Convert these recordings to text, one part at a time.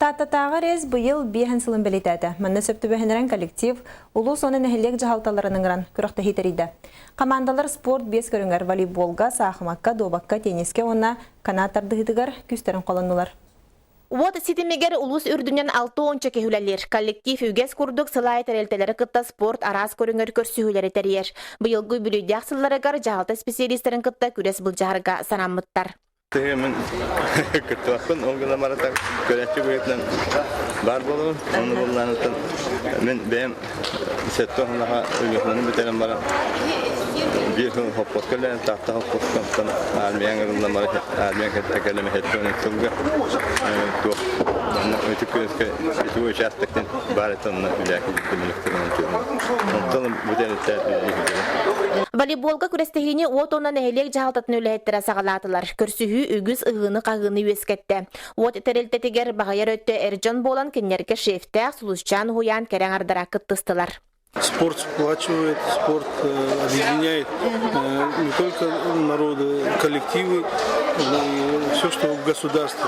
Тааттатааҕы РЭС быйыл биэһэн сылын бэлиэтээтэ. Манна сөп түбэһиннэрэн коллектив улуус уонна нэһилиэк дьаһалталарын ыҥыран күрэхтэһии тэрийдэ. Хамаандалар спорт биэс көрүҥэр волейболга, саахымакка, дуобакка, теннискэ уонна канат тардыһыытыгар күүстэрин холоннулар. Уот ситимигэр улуус үрдүнэн алта уонча киһи үлэлиир. Коллектив үгэс курдук сыл аайы тэрилтэлэри кытта спорт араас көрүҥэр көрсүһүүлэри тэрийэр. Быйылгы үбүлүөйдээх сылларыгар дьаһалта специалистарын кытта күрэс былдьаһарга санаммыттар. Мин кыттыбаппын, ол гынан баран көрөөччү быһыытынан баар буолабын. Ону булланыттан мин бэйэм сэттэ уһунаха Өлүөхүмэни бүтэрэн баран биир сыл хоппуоска үлэлээн Таатта хоппуоска онтон армияҥ ырыллан баран армияҥ кытта кэлэн 72 сылга туох ити күөскэ ити участоктан баар этэ онно үлээки онтон бүтэритэ Волейболга күрэстэһиини уот уонна нэһилиэк дьаһалтатын үлэһиттэрэ саҕалаатылар. Көрсүһүү үгүс ыһыыны-хаһыыны үөскэттэ. Уот тэрилтэтигэр баһыйар өттө эр дьон буолан кинилэргэ шефтээх Сулусчаан уһуйаан кэрэ аҥардара кыттыстылар. Спорт сплачивает, спорт объединяет не только народы, коллективы, но и все, что в государстве.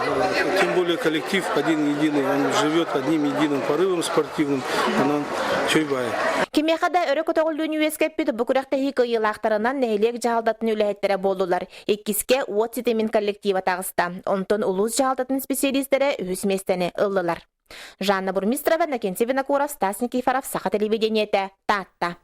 Тем более коллектив один единый, он живет одним единым порывом спортивным, он чөйбай. Кимиэхэ да өрө көтөҕүллүүнү үөскэппит бу күрэхтэһии кыайыылаахтарынан нэһилиэк дьаһалтатын үлэһиттэрэ буоллулар. Иккискэ уот ситимин коллектива таҕыста. Онтон улуус дьаһалтатын специалистэрэ үһүс миэстэни ыллылар. Жанна Бурмистрова, Накентий Винокуров, Стас Никифоров, Саха телевидениетэ, Таатта.